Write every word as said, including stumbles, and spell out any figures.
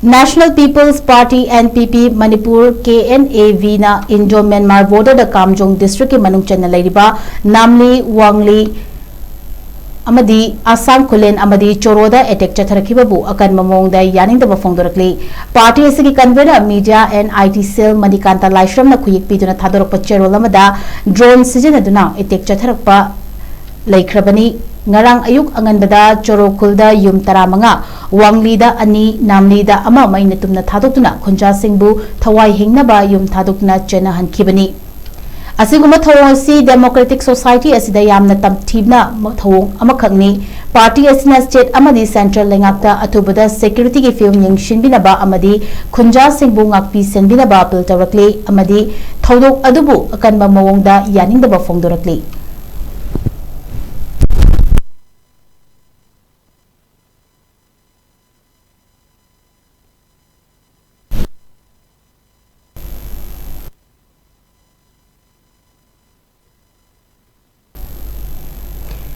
National People's Party, N P P, Manipur, K N A V ꯅ Indo Myanmar border ꯗ ꯀꯥꯝꯖꯣꯡ district ꯀꯤ ꯃꯅꯨꯡ ꯆꯟꯅ ꯂꯩꯔꯤꯕ ꯅꯥꯝꯂꯤ, ꯋꯥꯡꯂꯤ ꯑꯃꯗꯤ ꯑꯁꯥꯡ ꯈꯨꯂꯦꯟ ꯑꯃꯗꯤ ꯆꯣꯔꯣꯗ attack ꯆꯠꯊꯔꯛꯈꯤꯕꯕꯨ ꯑꯀꯟꯕ ꯃꯑꯣꯡꯗ ꯌꯥꯅꯤꯡꯗꯕ ꯐꯣꯡꯗꯣꯔꯛꯂꯤ꯫ Party ꯑꯁꯤꯒꯤ convener, media and I T cell Manikanta ꯂꯥꯏꯁ꯭ꯔꯝꯅ ꯈꯨꯌꯦꯛ ꯄꯤꯗꯨꯅ ꯊꯥꯗꯣꯔꯛꯄ ꯆꯦꯔꯣꯜ ꯑꯃꯗ drone ꯁꯤꯖꯤꯟꯅꯗꯨꯅ attack ꯆꯠꯊꯔꯛꯄ ꯂꯩꯈ꯭ꯔꯕꯅꯤ꯫ ꯉꯔꯥꯡ ꯑꯌꯨꯛ ꯑꯉꯟꯕꯗ ꯆꯣꯔꯣ ꯈꯨꯜꯗ ꯌꯨꯝ ꯇꯔꯥꯃꯉꯥ, ꯋꯥꯡꯂꯤꯗ ꯑꯅꯤ, ꯅꯥꯝꯂꯤꯗ ꯑꯃ ꯃꯩꯅ ꯇꯨꯝꯅ ꯊꯥꯗꯣꯛꯇꯨꯅ ꯈꯨꯟꯖꯥꯁꯤꯡꯕꯨ ꯊꯋꯥꯏ ꯍꯤꯡꯅꯕ ꯌꯨꯝ ꯊꯥꯗꯣꯛꯇꯨꯅ ꯆꯦꯟꯅꯍꯟꯈꯤꯕꯅꯤ꯫ ꯑꯁꯤꯒꯨꯝꯕ ꯊꯧꯑꯣꯡ ꯑꯁꯤ democratic society ꯑꯁꯤꯗ ꯌꯥꯝꯅ ꯇꯝꯊꯤꯅ ꯊꯧꯑꯣꯡ ꯑꯃꯈꯛꯅꯤ꯫ Party ꯑꯁꯤꯅ state ꯑꯃꯗꯤ central ꯂꯩꯉꯥꯛꯇ ꯑꯊꯨꯕꯗ security ꯒꯤ ꯐꯤꯕꯝ ꯌꯦꯡꯁꯤꯟꯕꯤꯅꯕ ꯑꯃꯗꯤ ꯈꯨꯟꯖꯥꯁꯤꯡꯕꯨ ꯉꯥꯛꯄꯤ ꯁꯦꯟꯕꯤꯅꯕ appeal ꯇꯧꯔꯛꯂꯤ ꯑꯃꯗꯤ ꯊꯧꯗꯣꯛ ꯑꯗꯨꯕꯨ ꯑꯀꯟꯕ ꯃꯑꯣꯡꯗ ꯌꯥꯅꯤꯡꯗꯕ ꯐꯣꯡꯗꯣꯔꯛꯂꯤ꯫